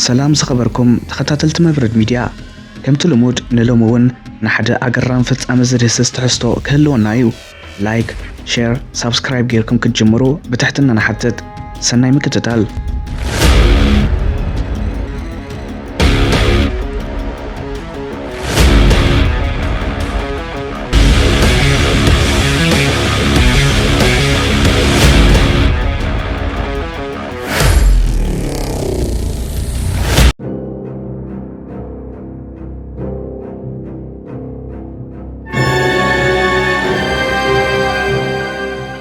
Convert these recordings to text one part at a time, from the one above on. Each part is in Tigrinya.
ሰላም ዝኸበርኩም ተኸታተልቲ መብረድ ሚድያ፣ ከምቲ ልሙድ ንሎሚ እውን ንሓደ ኣገራሚ ፍጻመ ዝድህስስ ትሕዝቶ ክህልወና እዩ። ላይክ፣ ሼር፣ ሳብስክራይብ ጌርኩም ክትጅምሩ ብትሕትና ንሓትት። ሰናይ ምክትታል።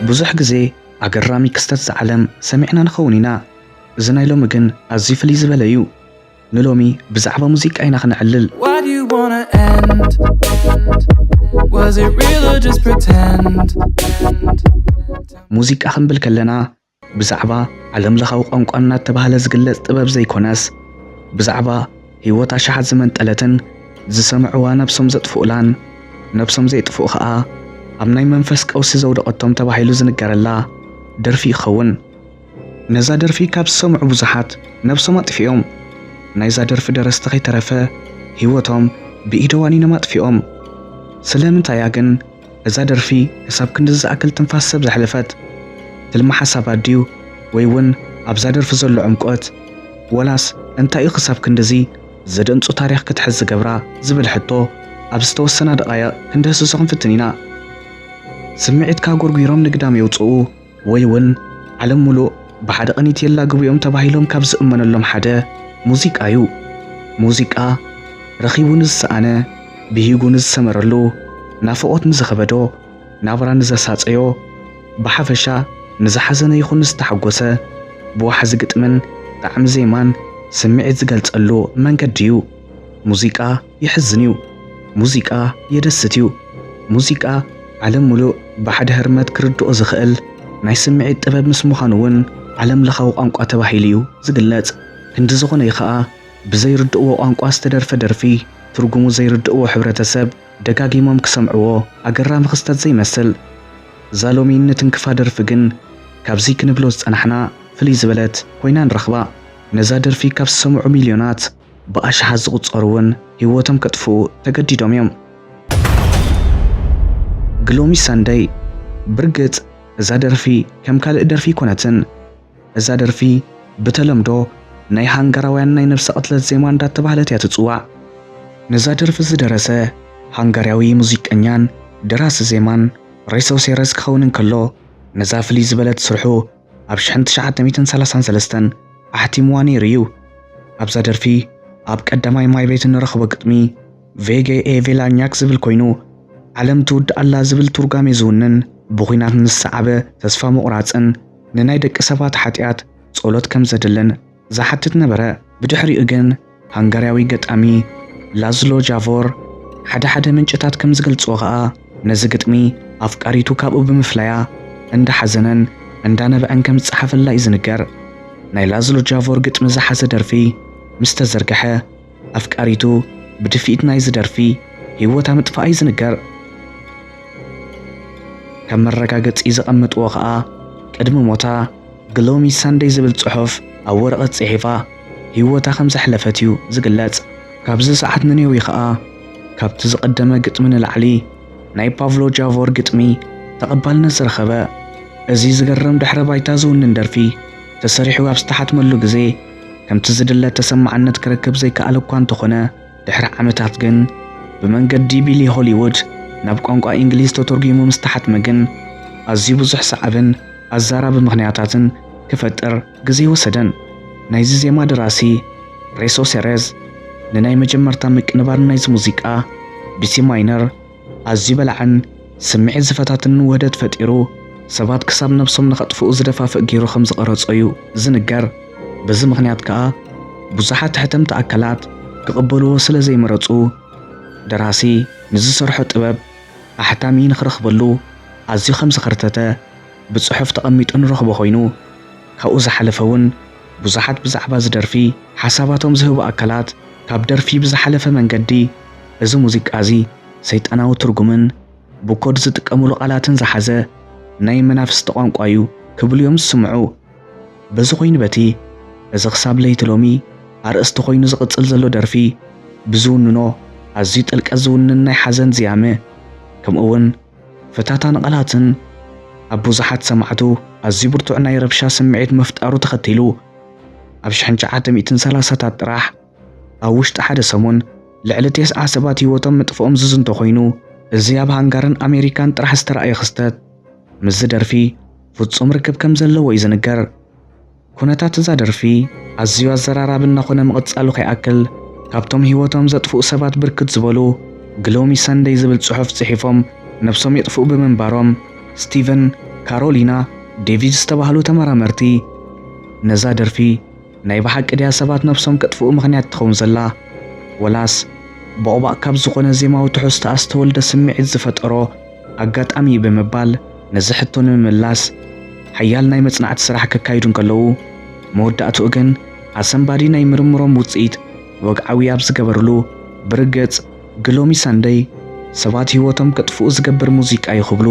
ብዙሕ ግዜ ኣገራሚ ክስተት ዝዓለም ሰሚዕና ንኸውን ኢና። እዚ ናይ ሎሚ ግን ኣዝዩ ፍልይ ዝበለ እዩ። ንሎሚ ብዛዕባ ሙዚቃ ኢና ክነዕልል። Why do you wanna end? Was it real or just pretend? ሙዚቃ ክንብል ከለና ብዛዕባ ዓለምለኻዊ ቋንቋ እናተባህለ ዝግለጽ ጥበብ ዘይኮነስ፣ ብዛዕባ ህይወት ኣሽሓት ዝመንጠለትን ዝሰምዕዋ ነብሶም ዘጥፍኡላን፣ ነብሶም ዘየጥፍኡ ኸኣ ኣብ ናይ መንፈስ ቀውሲ ዘውደቐቶም ተባሂሉ ዝንገረላ ደርፊ ይኸውን። ነዛ ደርፊ ካብ ዝሰምዑ ብዙሓት ነብሶም ኣጥፊኦም። ናይዛ ደርፊ ደረስቲ ከይተረፈ ህይወቶም ብኢደ ዋኒኖም ኣጥፊኦም። ስለምንታይ እያ ግን እዛ ደርፊ ክሳብ ክንድዚ ዝኣክል ትንፋስ ሰብ ዘሕለፈት? ትልሚ ሓሳባት ድዩ? ወይ እውን ኣብዛ ደርፊ ዘሎ ዕምቆት? ወላስ እንታይ እዩ ክሳብ ክንድዚ ዘደንጹ ታሪኽ ክትሕዝ ዝገብራ ዝብል ሕቶ ኣብ ዝተወሰና ደቓይቕ ክንድህስሶ ክንፍትን ኢና። ስምዒትካ ጎርጒሮም ንግዳም የውጽኡ ወይ እውን ዓለም ሙሉእ ብሓደ ቅኒት የላግቡ እዮም ተባሂሎም ካብ ዝእመነሎም ሓደ ሙዚቃ እዩ። ሙዚቃ ረኺቡ ንዝሰኣነ፣ ብሂጉ ንዝሰመረሉ፣ ናፍቖት ንዝኸበዶ፣ ናብራ ንዘሳጸዮ፣ ብሓፈሻ ንዝሓዘነ ይኹን ንዝተሓጎሰ ብዋሕዚ ግጥምን ጣዕሚ ዜማን ስምዒት ዝገልጸሉ መንገዲ እዩ። ሙዚቃ የሕዝን እዩ። ሙዚቃ የደስት እዩ። ሙዚቃ ዓለም ሙሉእ ብሓደ ህርመት ክርድኦ ዝኽእል ናይ ስምዒት ጥበብ ምስ ምዃኑ እውን ዓለም ለኻዊ ቋንቋ ተባሂሉ እዩ ዝግለጽ። ክንዲ ዝኾነ እዩ ኸኣ ብዘይርድእዎ ቋንቋ ዝተደርፈ ደርፊ ትርጉሙ ዘይርድእዎ ሕብረተሰብ ደጋጊሞም ክሰምዕዎ ኣገራሚ ክስተት ዘይመስል። እዛ ሎሚ ንትንክፋ ደርፊ ግን ካብዚ ክንብሎ ዝጸናሕና ፍልይ ዝበለት ኮይና ንረኽባ። ነዛ ደርፊ ካብ ዝሰምዑ ሚልዮናት ብኣሽሓት ዝቑጸሩ እውን ህይወቶም ከጥፍኡ ተገዲዶም እዮም። ግሎሚ ሳንደይ። ብርግጽ እዛ ደርፊ ከም ካልእ ደርፊ ኣይኮነትን። እዛ ደርፊ ብተለምዶ ናይ ሃንጋራውያን ናይ ነብሰ ቅትለት ዜማ እንዳተባህለት እያ ትጽዋዕ። ነዛ ደርፊ ዝደረሰ ሃንጋርያዊ ሙዚቀኛን ደራሲ ዜማን ሬሶ ሴረስ ክኸውን እንከሎ፣ ነዛ ፍልይ ዝበለት ስርሑ ኣብ ሽሕን ትሽዓተ ሚእትን ሰላሳን ሰለስተን ኣሕቲምዋ ነይሩ እዩ። ኣብዛ ደርፊ ኣብ ቀዳማይ ማይ ቤት እንረኽቦ ግጥሚ ቬጌ ኤ ቬላኛክ ዝብል ኮይኑ፣ ዓለም ትውድእ ኣላ ዝብል ትርጓሜ ዝውንን፣ ብኹናት ንዝሰዓበ ተስፋ ምቑራጽን ንናይ ደቂ ሰባት ሓጢኣት ጸሎት ከም ዘድልን ዝሓትት ነበረ። ብድሕሪኡ ግን ሃንጋርያዊ ገጣሚ ላዝሎ ጃቮር ሓደ ሓደ ምንጭታት ከም ዝገልጽዎ ኸኣ፣ ነዚ ግጥሚ ኣፍቃሪቱ ካብኡ ብምፍላያ እንዳሓዘነን እንዳነበዐን ከም ዝጸሓፈላ እዩ ዝንገር። ናይ ላዝሎ ጃቮር ግጥሚ ዝሓዘ ደርፊ ምስ ተዘርግሐ፣ ኣፍቃሪቱ ብድፍኢት ናይዚ ደርፊ ህይወታ ምጥፋኣ እዩ ዝንገር። ከም መረጋገጺ ዘቐመጥዎ ኸኣ፣ ቅድሚ ሞታ ግሎሚ ሳንደይ ዝብል ጽሑፍ ኣብ ወረቐት ጽሒፋ ህይወታ ከም ዘሕለፈት እዩ ዝግለጽ። ካብዚ ሰዓት ንነዊ ኸኣ፣ ካብቲ ዝቐደመ ግጥሚ ንላዕሊ ናይ ፓቭሎ ጃቮር ግጥሚ ተቐባልነት ዝረኸበ፣ እዚ ዝገርም ድሕረ ባይታ ዝውንን ደርፊ ተሰሪሑ ኣብ ዝተሓትመሉ ግዜ፣ ከምቲ ዝድለ ተሰማዕነት ክረክብ ዘይከኣለ እኳ እንተኾነ፣ ድሕሪ ዓመታት ግን ብመንገዲ ቢሊ ሆሊውድ ናብ ቋንቋ እንግሊዝ ተተርጒሙ ምስ ተሓትመ ግን፣ ኣዝዩ ብዙሕ ሰዓብን ኣዛራቢ ምኽንያታትን ክፈጥር ግዜ ወሰደን። ናይዚ ዜማ ደራሲ ሬሶ ሴሬዝ ንናይ መጀመርታ ምቅንባር ናይዚ ሙዚቃ ብሲ ማይነር ኣዝዩ በላዕን ስምዒት ዝፈታትንን ውህደት ፈጢሩ፣ ሰባት ክሳብ ነብሶም ንኸጥፍኡ ዝደፋፍእ ገይሩ ከም ዝቐረጾ እዩ ዝንገር። በዚ ምኽንያት ከኣ ብዙሓት ሕተምቲ ኣካላት ክቕበልዎ ስለ ዘይመረጹ፣ ደራሲ ንዝሰርሖ ጥበብ ኣሕታሚ ንኽረኽበሉ ኣዝዩ ከም ዝኸርተተ ብጽሑፍ ተቐሚጡ ንረኽቦ ኮይኑ፣ ካብኡ ዝሓለፈ እውን ብዙሓት ብዛዕባ እዚ ደርፊ ሓሳባቶም ዝህቡ ኣካላት፣ ካብ ደርፊ ብዝሓለፈ መንገዲ እዚ ሙዚቃ እዚ ሰይጣናዊ ትርጉምን ብኮድ ዝጥቀሙሉ ቃላትን ዝሓዘ ናይ መናፍስቲ ቋንቋ እዩ ክብሉ እዮም ዝስምዑ። በዚ ኮይኑ በቲ፣ እዚ ክሳብ ለይቲ ሎሚ ኣርእስቲ ኮይኑ ዝቕጽል ዘሎ ደርፊ ብዝውንኖ ኣዝዩ ጥልቀት ዝውንን ናይ ሓዘን ዝያመ፣ ከምኡ እውን ፈታታን ቃላትን ኣብ ብዙሓት ሰማዕቱ ኣዝዩ ብርቱዕ ናይ ረብሻ ስምዒት ምፍጣሩ ተኸቲሉ፣ ኣብ ሽሕን ትሽዓተ ሚእትን ሰላሳታት ጥራሕ ኣብ ውሽጢ ሓደ ሰሙን ልዕሊ ተስዓ ሰባት ህይወቶም ምጥፍኦም ዝዝንቶ ኮይኑ፣ እዚ ኣብ ሃንጋርን ኣሜሪካን ጥራሕ ዝተራእየ ክስተት ምስዚ ደርፊ ፍጹም ርክብ ከም ዘለዎ እዩ ዝንገር። ኩነታት እዛ ደርፊ ኣዝዩ ኣዘራራቢ እናኾነ ምቕጻሉ ከይኣክል፣ ካብቶም ህይወቶም ዘጥፍኡ ሰባት ብርክት ዝበሉ ግሎሚ ሰንደይ ዝብል ጽሑፍ ጽሒፎም ነብሶም የጥፍኡ ብምንባሮም፣ ስቲቨን፣ ካሮሊና፣ ዴቪድ ዝተባህሉ ተመራመርቲ ነዛ ደርፊ ናይ ብሓቂ ድያ ሰባት ነብሶም ከጥፍኡ ምኽንያት ትኸውን ዘላ? ወላስ ቦቕባቕ ካብ ዝኾነ ዜማዊ ትሕዝቶኣ ዝተወልደ ስምዒት ዝፈጠሮ ኣጋጣሚ እዩ ብምባል ነዚ ሕቶ ንምምላስ ሓያል ናይ መጽናዕቲ ስራሕ ከካይዱ እንከለዉ፣ መወዳእትኡ ግን ኣሰንባዲ ናይ ምርምሮም ውጽኢት ወግዓዊ ኣብ ዝገበርሉ ብርግጽ ግሎሚ ሳንደይ ሰባት ህይወቶም ከጥፍኡ ዝገብር ሙዚቃ እዩ ክብሉ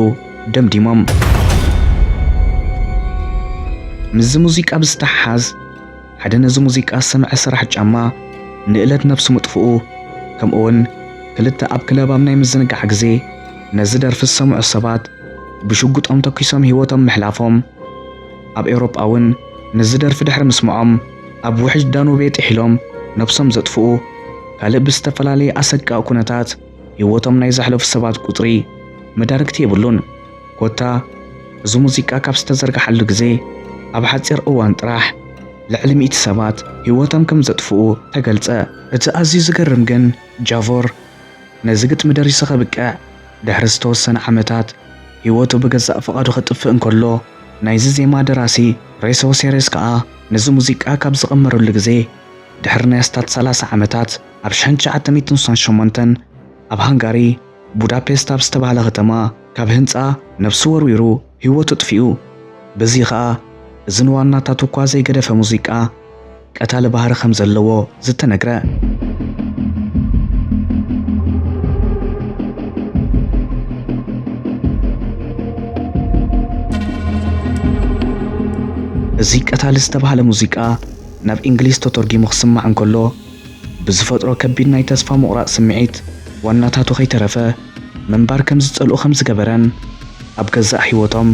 ደምዲሞም። ምስዚ ሙዚቃ ብዝተሓሓዝ ሓደ ነዚ ሙዚቃ ዝሰምዐ ሰራሕ ጫማ ንእለት ነብሱ ምጥፍኡ፣ ከምኡውን ክልተ ኣብ ክለብ ኣብ ናይ ምዝንጋዕ ግዜ ነዚ ደርፊ ዝሰምዑ ሰባት ብሽጉጦም ተኲሶም ህይወቶም ምሕላፎም፣ ኣብ ኤውሮጳ እውን ነዚ ደርፊ ድሕሪ ምስምዖም ኣብ ውሕጅ ዳኑቤ ጥሒሎም ነብሶም ዘጥፍኡ፣ ካልእ ብዝተፈላለየ ኣሰቃቂ ኩነታት ህይወቶም ናይ ዘሕለፉ ሰባት ቁጽሪ መዳርግቲ የብሉን። ኮታ እዚ ሙዚቃ ካብ ዝተዘርግሓሉ ግዜ ኣብ ሓጺር እዋን ጥራሕ ልዕሊ ሚእቲ ሰባት ህይወቶም ከም ዘጥፍኡ ተገልጸ። እቲ ኣዝዩ ዝገርም ግን ጃቮር ነዚ ግጥሚ ደሪሱ ከብቅዕ ድሕሪ ዝተወሰነ ዓመታት ህይወቱ ብገዛእ ፍቓዱ ከጥፍእ እንከሎ፣ ናይዚ ዜማ ደራሲ ሬሶ ሴሬስ ከኣ ነዚ ሙዚቃ ካብ ዝቐመረሉ ግዜ ድሕሪ ናይ ኣስታት ሰላሳ ዓመታት ኣብ ሽሕን ትሽዓተ ሚእትን ስሳን ሸሞንተን ኣብ ሃንጋሪ ቡዳፔስት ኣብ ዝተባህለ ከተማ ካብ ህንጻ ነብሱ ወርዊሩ ህይወቱ ኣጥፊኡ። በዚ ኸኣ እዚ ንዋናታቱ እኳ ዘይገደፈ ሙዚቃ ቀታሊ ባህሪ ከም ዘለዎ ዝተነግረ። እዚ ቀታሊ ዝተባህለ ሙዚቃ ናብ እንግሊዝ ተተርጒሙ ክስማዕ እንከሎ፣ ብዝፈጥሮ ከቢድ ናይ ተስፋ ምቑራጽ ስምዒት ዋናታቱ ከይተረፈ ምንባር ከም ዝጸልኡ ከም ዝገበረን፣ ኣብ ገዛእ ህይወቶም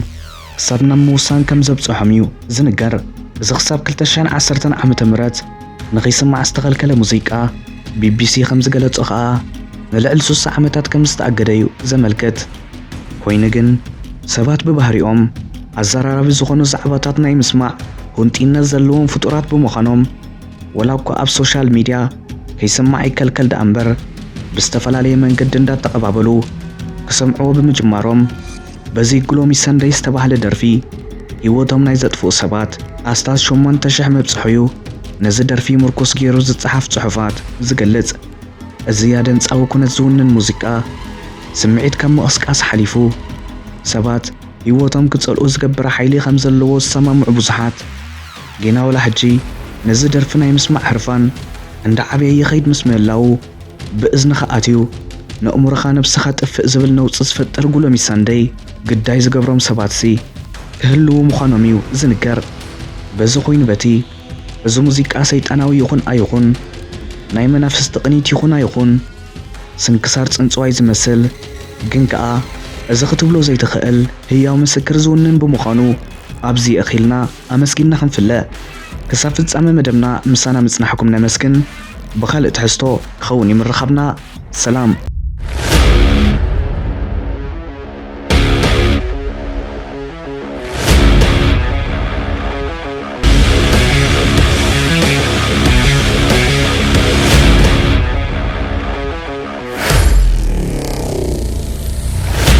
ክሳብ ናብ ምውሳን ከም ዘብጽሖም እዩ ዝንገር። እዚ ክሳብ ክልተ ሽሕን ዓሰርተን ዓመተ ምህረት ንኸይስማዕ ዝተኸልከለ ሙዚቃ፣ ቢ ቢ ሲ ከም ዝገለጾ ኸኣ፣ ንልዕሊ ሱሳ ዓመታት ከም ዝተኣገደ እዩ ዘመልክት። ኮይኑ ግን፣ ሰባት ብባህሪኦም ኣዘራራቢ ዝኾኑ ዛዕባታት ናይ ምስማዕ ህንጡይነት ዘለዎም ፍጡራት ብምዃኖም፣ ወላ እኳ ኣብ ሶሻል ሚድያ ከይስማዕ ይከልከል ደኣ እምበር፣ ብዝተፈላለየ መንገዲ እንዳተቐባበሉ ክሰምዕዎ ብምጅማሮም፣ በዚ ግሎሚ ሰንደይ ዝተባህለ ደርፊ ህይወቶም ናይ ዘጥፍኡ ሰባት ኣስታት ሸሞንተ ሽሕ ምብጽሑ እዩ ነዚ ደርፊ ምርኩስ ገይሩ ዝጸሓፍ ጽሑፋት ዝገልጽ። እዚ ኣደንጻዊ ኩነት ዝውንን ሙዚቃ፣ ስምዒት ካብ ምቕስቃስ ሓሊፉ፣ ሰባት ህይወቶም ክጸልኡ ዝገብር ሓይሊ ከም ዘለዎ ዝሰማምዑ ብዙሓት፣ ጌና ወላ ሕጂ ነዚ ደርፊ ናይ ምስማዕ ህርፋን እንዳዓበየ ይኸይድ ምስ ምህላዉ፣ ብእዝንኻ ኣትዩ፣ ነእምሮኻ ነብስኻ ጥፍእ ዝብል ነውጺ ዝፈጥር ግሎሚ ሳንደይ ግዳይ ዝገብሮም ሰባትሲ ክህልዉ ምዃኖም እዩ ዝንገር። በዚ ኮይኑ በቲ፣ እዚ ሙዚቃ ሰይጣናዊ ይኹን ኣይኹን፣ ናይ መናፍስቲ ቅኒት ይኹን ኣይኹን፣ ስንክሳር ጽንጽዋይ ዝመስል፣ ግን ከኣ እዚ ክትብሎ ዘይትኽእል ህያው ምስክር ዝውንን ብምዃኑ፣ ኣብዚ ኣኺልና ኣመስጊንና ክንፍለ። ክሳብ ፍጻመ መደብና ምሳና ምጽናሕኩም ነመስግን። ብኻልእ ትሕዝቶ ክኸውን እዩ ምርኻብና። ሰላም።